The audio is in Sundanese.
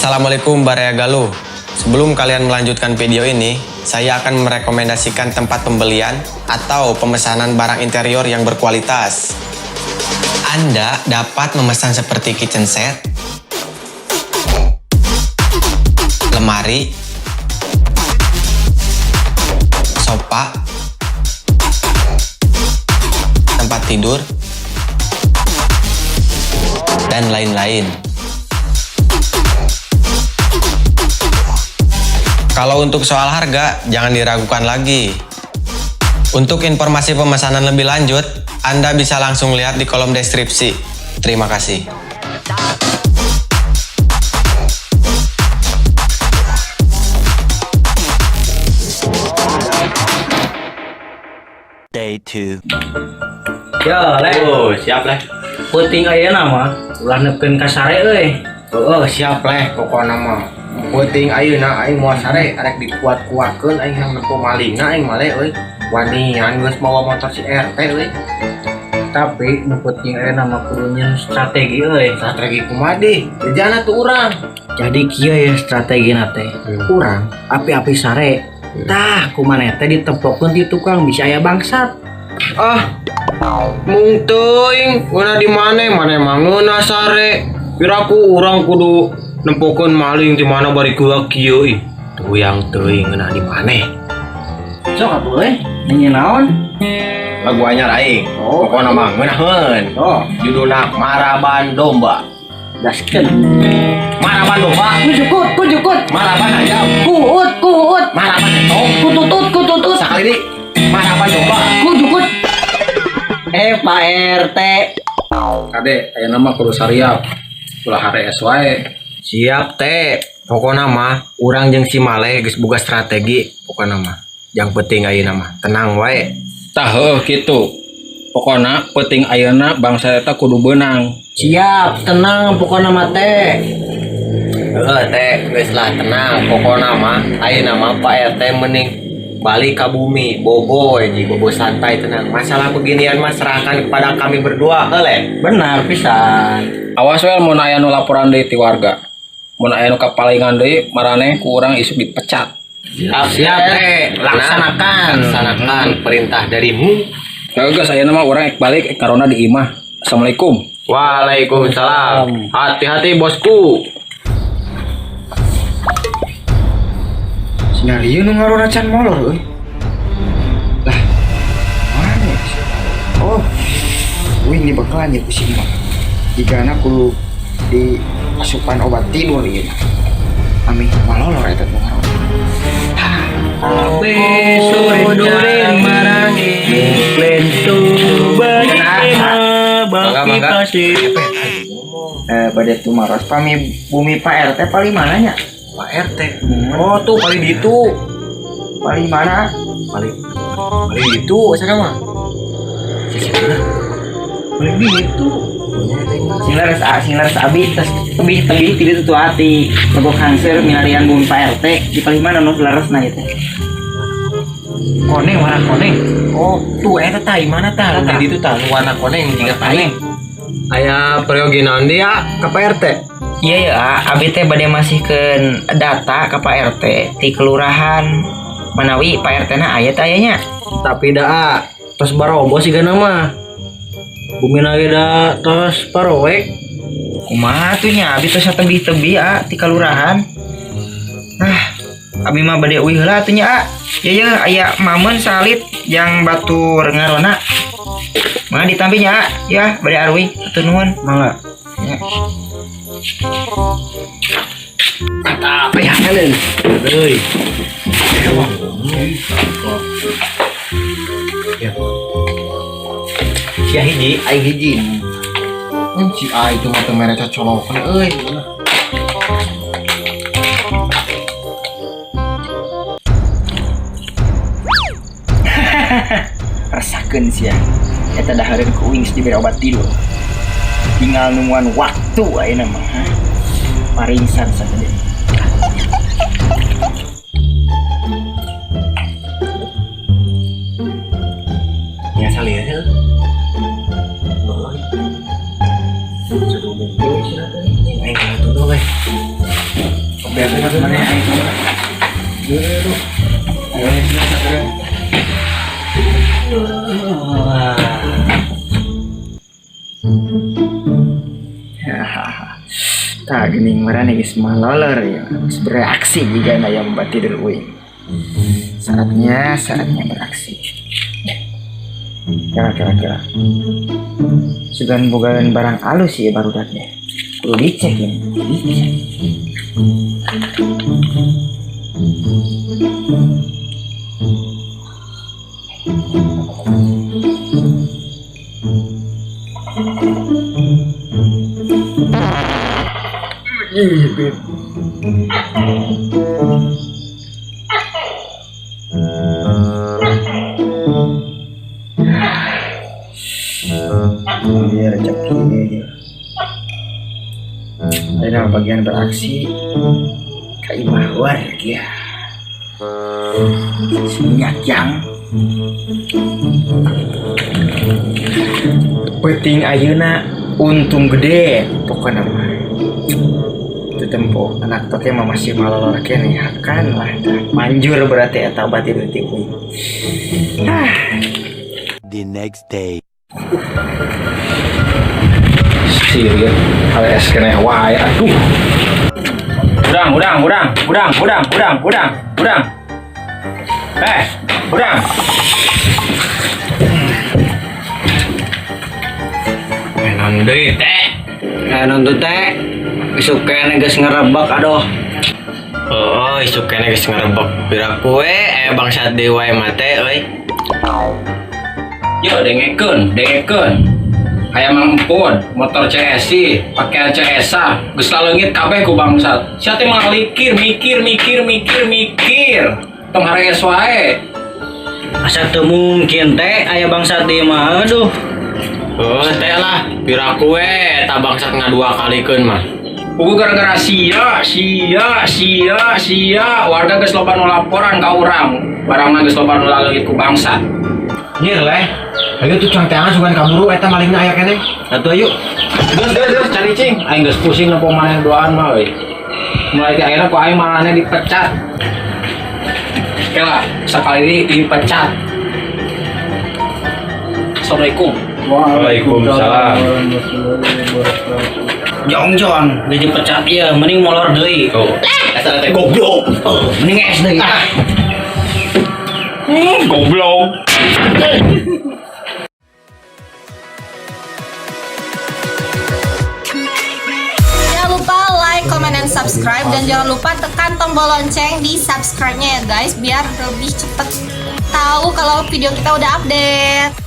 Assalamualaikum Baraya Galuh. Sebelum kalian melanjutkan video ini, saya akan merekomendasikan tempat pembelian atau pemesanan barang interior yang berkualitas. Anda dapat memesan seperti kitchen set, lemari, sofa, tempat tidur, dan lain-lain. Kalau untuk soal harga, jangan diragukan lagi. Untuk informasi pemesanan lebih lanjut, Anda bisa langsung lihat di kolom deskripsi. Terima kasih. Day 2. Ya, Le. Oh, siap leh. Peuting ayeuna mah ulah nepikeun ka sare euy. Heeh, siap leh pokona mah. Peuting ayeuna aing moal sare arek dikuat-kuatkeun aing hayang nempo malingna aing mah le euy. Wanian geus mawa motor si RT euy. Tapi nu penting ayeuna mah kudu nyieun strategi euy. Strategi kumaha deh? Bejana tuh urang. Jadi kieu ya strategina teh. Urang api-api sare. Tah, ku maneh teh ditempokeun ti tukang bisa aya bangsat. Ah, mung teuing ngeunah di maneh, maneh mah ngeunah sare. Piraku urang kudu nempokeun maling di mana bari gua kieu ih. Tuyang teuing ngeunah di maneh. Sok atuh euy, nanya naon? Lagu anyar aing. Oh. Pokona mah ngeunaheun. Oh, Judulna Maraban Domba. Gaskeun. Maraban domba. Kujukut, kujukut. Maraban ayam. Kuut, kuut. Maraban etong. Kututut, kututut. Sekali ini maraban domba. Kujukut. Eh, Pak RT. Kade, ayeuna mah kudu sariap. Ulah harees wae. Siap teh. Pokona mah urang jeung si Maleh geus boga strategi pokona mah. Yang penting ayeuna mah tenang wae. Tah heuh kitu. Pokona peuting ayeuna bangsa eta kudu beunang. Siap, tenang pokona mah teh. Heeh teh, geus lah tenang. Pokona mah ayeuna mah Pak RT mending balik ka bumi, bobo we ji, bobo santai tenang. Masalah beginian mah serahkan kepada kami berdua, heuh le. Benar pisan. Awas we mun aya nu laporan deui ti warga. Mun aya nu kapalingan deui maraneh ku urang isuk dipecat. Siap, siap teh. Laksanakan. Laksanakan perintah darimu. Geus ayeuna mah urang ek balik ek karona di imah. Assalamualaikum. Waalaikumsalam. Hati-hati bosku. Sinyal ieu nu ngarona can molor euy. Lah, mana ya? Oh, wih ini bakalan ya pusing mah. Jigana kudu di asupan obat tidur ieu. Ami malolor eta nu ngarona. Mangga, mangga. Eh, bade tumaros pami bumi Pak RT paling mana nya? Pak RT. Oh tuh paling ditu. Paling mana? Paling paling ditu sana mah. Sisi mana? Paling ditu. Sing leres a, sing leres abi tes tebih-tebih ti ditu tuh ati. Legok hangseur milarian bumi Pak RT di paling mana nu leresna ieu teh? Koneng warna koneng. Oh, tuh eta tah mana tah? Udah ditu tah nu warna koneng jiga tai. Aya peryogi naon deui ya ka Pak RT? Iya ya, abi teh bade masihkeun data ka Pak RT ti kelurahan Manawi Pak RT na aya teh aya nya. Tapi daa tos barobo sigana mah. Bumi ge da tos parowek. Kumaha tuh nya abi tos tebih-tebih a ti kelurahan. Ah, abi mah bade uih heula atuh nya a. Ya ya aya mamen salit yang batur ngarona. Mangga ditampi nya a. Ya bade aruih atuh nuhun. Mangga. Ya. Mantap ya kalian. Euy. Ya. Sia hiji, aing hiji. Si A itu mah teu mere cocolokan euy. Rasakeun sia. Eta dahareun ku uing geus dibere obat tidur. Tinggal nungguan waktu ayeuna mah. Ha? Paringsan sagede. Ya salia heuh. Sudah mungkin sih aing kana tuh we. Beres mana aing. Ayo, ayo. Tah geuning marane geus maloler ya, geus bereaksi jiga na yang obat tidur uing. Saatnya, saatnya beraksi. Kira kira kira. Sugan bogaan barang alus ya barudak deh. Kudu dicek ya, kudu dicek. Ih, Beb. Dia rezeki ya. Ada bagian beraksi ka imah warga. Minyak yang penting ayeuna untung gede pokoknya mah. Itu tempo anak toke mah masih malolor keneh hakan lah tah. Manjur berarti eta obat tidur ti uing. Ah. The next day. Sieun HWS keneh wae aduh. Udang, udang, udang, udang, udang, udang, udang, udang. Eh, udang. Naon deui teh? Naon tuh teh? Isuk keneh geus ngerebek aduh. Oh, isuk keneh geus ngerebek. Piraku we bangsat deui wae mate euy. Yo dengekeun, dengekeun. Aya Mang Empun, motor CSI, pakaian CSA, geus laleungit kabeh ku bangsat. Sia teh malah mikir, mikir, mikir, mikir, mikir. Tong harees wae. Asa teu mungkin teh aya bangsat deui mah aduh. Oh, teh lah, piraku we eta bangsat ngadua kalikeun mah. Pugu gara-gara sia, sia, sia, sia, warga geus loba nu laporan ka urang. Barangna geus loba nu laleungit ku bangsat. Nyir leh. Ayo tuh cang teangan sugan kaburu eta malingna aya keneh. Atuh ayo. Geus, geus, geus, cari cing. Aing geus pusing nempo maneh duaan mah euy. Mulai ti ayeuna ku aing maraneh dipecat. Oke lah, sekali ini dipecat. Assalamualaikum. Waalaikumsalam. Jongjon geus dipecat ieu mending molor deui. Oh, eta teh goblok. Oh, mending es deui. Ah. Goblok. Jangan lupa like, comment, dan subscribe. Dan jangan lupa tekan tombol lonceng di subscribe-nya ya guys, biar lebih cepet tahu kalau video kita udah update.